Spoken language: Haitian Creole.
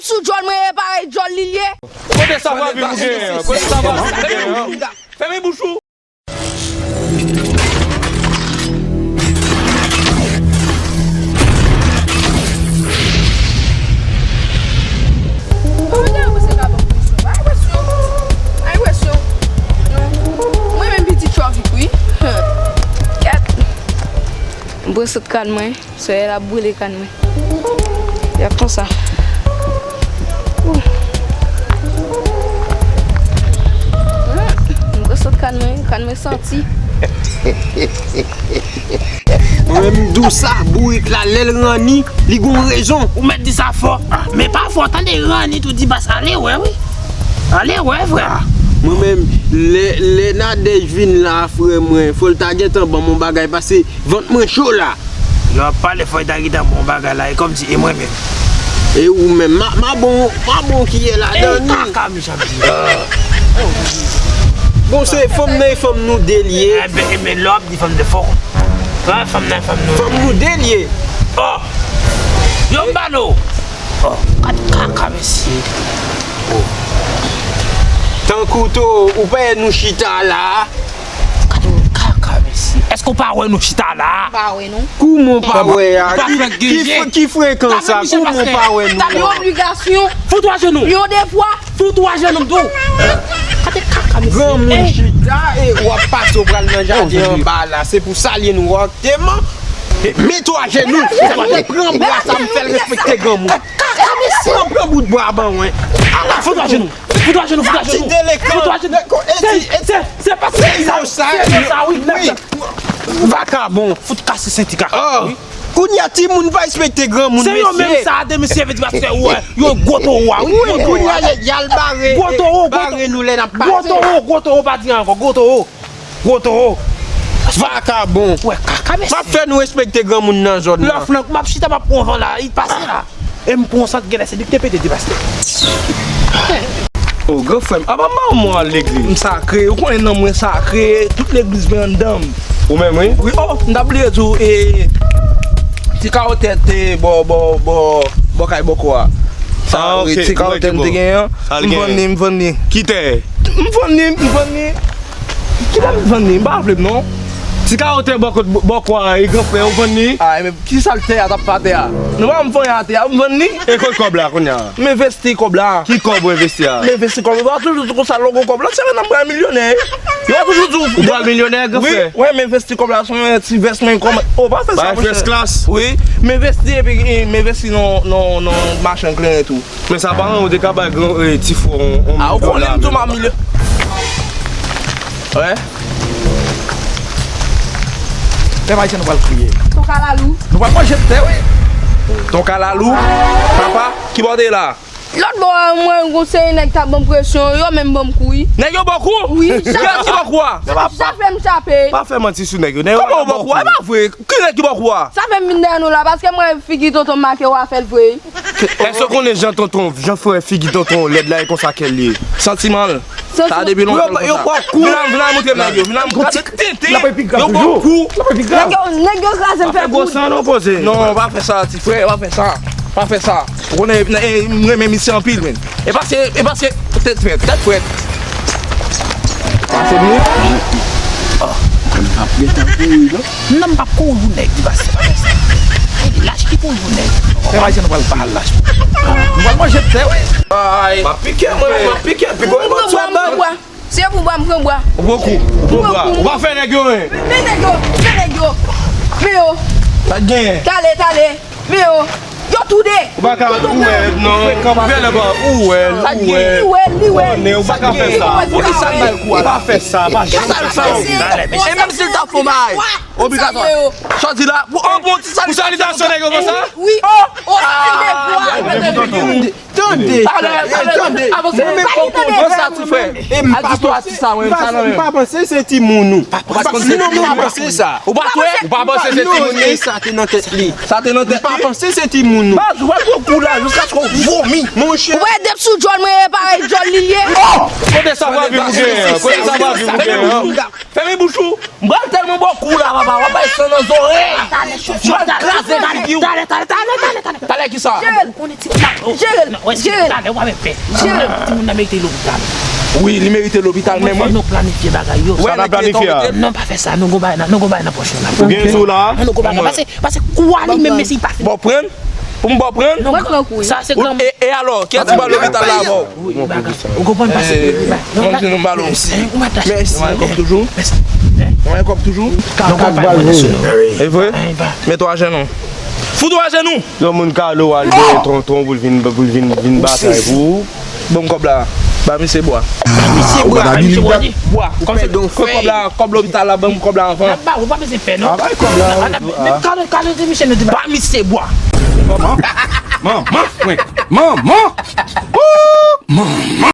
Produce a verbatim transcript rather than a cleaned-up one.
Sou djòl mwen e parèy djòl li ye. Kote sa va viv ou genyen? Kote sa va viv ou genyen? Fèmen bouch ou. Mwen menm pitit chòvik wi. Kèt. Mwen sot kàn mwen. Solèy la ap boule kàn mwen. Y ap konsa. Ou. M sot kàn mwen, kàn mwen santi. Mwen menm m di w sa, bourik la, lè l ranni, li gon rezon. Ou mèt di sa fò. Ah, men pa fò, tande ranni tou di bas, ale wè, wi. Ale wè, frè. Mwen menm, lè, lè Nadège vin la, frè mwen, fò l ta gentan ban m yon bagay, pase vant mwen cho la. Lè w ap pale fò w ta gentan bon bagay la, e kòmsi e mwen menm. E ou menm, ma, ma bon, ma bon kiyè ladan li. Kaka mechan ti. Bon, se fanm nan e fanm nou de li ye. Enben, enben, lè w ap di fanm de fò. Wè, fanm nan e fanm nou. Fanm nou de li ye. Oh! Yo m ba nou! Oh, gad kaka mesye. Oh. Tankou to, ou pa wè nou chita la. Gade yon kaka, mesye. Èske w pa wè nou chita la? M pa wè nou. Kouman w pa wè a? Ki, ki, ki frekan sa? Kouman w pa wè nou? Yon obligasyon. Fout ou ajenou. Yon devwa. Fout ou ajenou, m di w. Gade kaka, mesye. Granmoun chita e w ap pase, w pral nan jaden anba la. Se pou salye nou, w ap deman. Mete w ajenou. Pran bwa sa, m fè l respekte granmoun. Kaka, mesye. Pran, pran bout bwa ban mwen. Ala, fout ou ajenou. Fout ou ajenou, fout ou ajenou. Ti delenkan. Fout ou ajenou. Se, se, se pa se sa, se sa, wi, nèg la. Vakabon. Fout kase senti kaka, wi. Kounye a, timoun pa respekte granmoun, mesye. Se yo menm sa, de mesye vle di pastè, wè, yo gwo towo a, wi, gwo towo a. Kounye a, y al bare, bare nou lè n ap pase. Gwo towo, gwo towo, pa di ankò, gwo towo. Gwo towo. Vakabon. Wè, kaka, mesye. M ap fè nou respekte granmoun nan zòn nan. Lè w flank, m ap chita, m ap pran van la, li pase la. E m pran sant genlè se li ki te pete de pastè. O, gran frè m, apa m pa wè w al legliz? M sakre, ou konnen nanm mwen sakre, tout legliz mwen anndan m. Ou menm, wi? Wi, o, m ta bliye di w, e, ti kawotè te bò, bò, bò, bò kay bòkò a. Sa, wi, ti kawotè m te genyen an, m vann li, m vann li. Ki tè? M vann li, m vann li. Kilè m vann li? M pa raple m non. Ti kawotè bò kot, bò kwa e gran frè ou vann li? A, men ki sa l tè a t ap fè atè a? Non, pa m vann atè a, m vann li. E kot kòb la kounye a? M envesti kòb la. Ki kòb ou envesti a? M envesti kòb la. Ou pa toujou di konsa lè w gon kòb la, se nan bra milyonè. Yo pa toujou di w. Ou pral milyonè, gran frè? Wi, wi, m envesti kòb la, se yon ti vès mwen kòm. O, pa fè sa, monchè. First class. Wi, m envesti epi, e, m envesti nan, nan, nan machin kleren tou. Men sa pa anyen, ou te ka bay gran, e, ti frè w yon, yon mil dola. A, ou konnen m tou m a milyon. Wè. Pèp ayisyen nou pral kriye. Ton kalalou. Nou pral manje tè, wi. Ton kalalou. Papa, ki bò w te ye la? Lòt bò a, mwen, gon seri nèg t ap ban m presyon, yo menm ban m kou, wi. Nèg yo ba w kou? Wi, sa fè m chape. Kiyès ki ba w kou a? Sa fè m chape. Pa fè manti sou nèg yo. Kòman ou ba w kou a? E pa vre. Ki nèg ki ba w kou a? Sa fè m vin dèyè nou la, paske mwen figi tonton m make w a fè l vre. Èske w konnen jan tonton, jan frè figi tonton lèd la e konsa kè l ye? Santiman l. Sa depi lontan l konsa. Yo ba w kou. Vin la, vin la montre m nèg yo. Vin la montre m. Gade tenten. Yo ba w kou. Nèg yo, nèg yo kraze m fè kouri. Pa fè gwo san non, poze. Non, pa fè sa, ti frè, pa fè sa. Pa fè sa. Ou konnen, e, m renmen misye anpil, men. E paske, e paske, tèt frèt, tèt frèt. Pase nou. Ah, m p ap gentan kouri, non. Non, m p ap kouri pou nèg, di pastè, pa fè sa. E lach ki kouri pou nèg. Fè pa jan nou pral pa lach. Nou pral manje tè, wi. Ay. M ap pike, mwen, m ap pike. Piko e bò swa ban. Se pou bwa, m pran bwa. Ou pran kou, ou pran bwa. Ou pa fè nèg yo anyen. Men nèg yo, men nèg yo. Men yo. Pa t genyen. Tale, tale. Men yo. Yo toude. Ou pa ka, ou wè, non. Ou wè, ou wè. Li wè, li wè. Ou pa ka fè sa. Poukisa l ba l kou a? Ou pa fè sa, pa janm fè sa. E menm si l ta fon bay, obligatwa. Sòti la, pou, oh, bon, ti salitasion nèg yo konsa? Wi. Oh, oh, tande, tande, tande. Mwen menm fò konprann sa ti frè. Al di to a ti sa, mwen, sa nan men. M pa panse se timoun ou. Non, m pa panse sa. Ou pa kwè? Ou pa panse se timoun li? Sa te nan tèt li. Sa te nan tèt li. M pa panse se timoun ou. Baz, ou wè gwo kou la, jiskaske w vomi. Monchè. Ou wè dep sou djòl mwen e parèy djòl li ye. Oh! Kote sa va viv ou genyen? Kote sa va viv ou genyen? Fèmen bouch ou. M pral tèlman ba w kou la, papa. W ap bay san nan zòrèy. M pral kraze figi w. Talè, talè, talè, talè, talè, talè. Talè ki sa? Jere l. Ou konnen ti... Jere l. Jere l. Talè w ap fè. Jere l. Timoun nan merite lopital. Wi, li merite lopital, men mwen. Fò nou planifye bagay yo. Sa n ap planifye a? Non, pa fè sa. Nou gon bagay nan, nou gon bagay nan pòch nou la. Ou gen sou la? Nou gon bagay. Pase, pase kou a li menm, men si pa fini. Bon, pran. Pou m ba w pran? Non, sa se granmoun. E, e alò, kiyès ki ba lopital la avè w? Wi, bagay. Ou konprann, pase. Mwen di nou ba l. Mèsi. Mwen kòb toujou. Mwen kòb toujou. E vre? Mete w ajenou. Fout w ajenou. Yon moun kale w al dèyè tonton pou l vin, pou l vin, vin batay pou ou. Ban m kòb la. Ba misye bwa. Misye bwa, misye bwa. Bwa. Kòb la, kòb lopital la, ban m kòb la anvan. Ba ou pa bezwen pè non. Ba misye bwa. Ba misye bwa. Manman, manman, manman. Manman.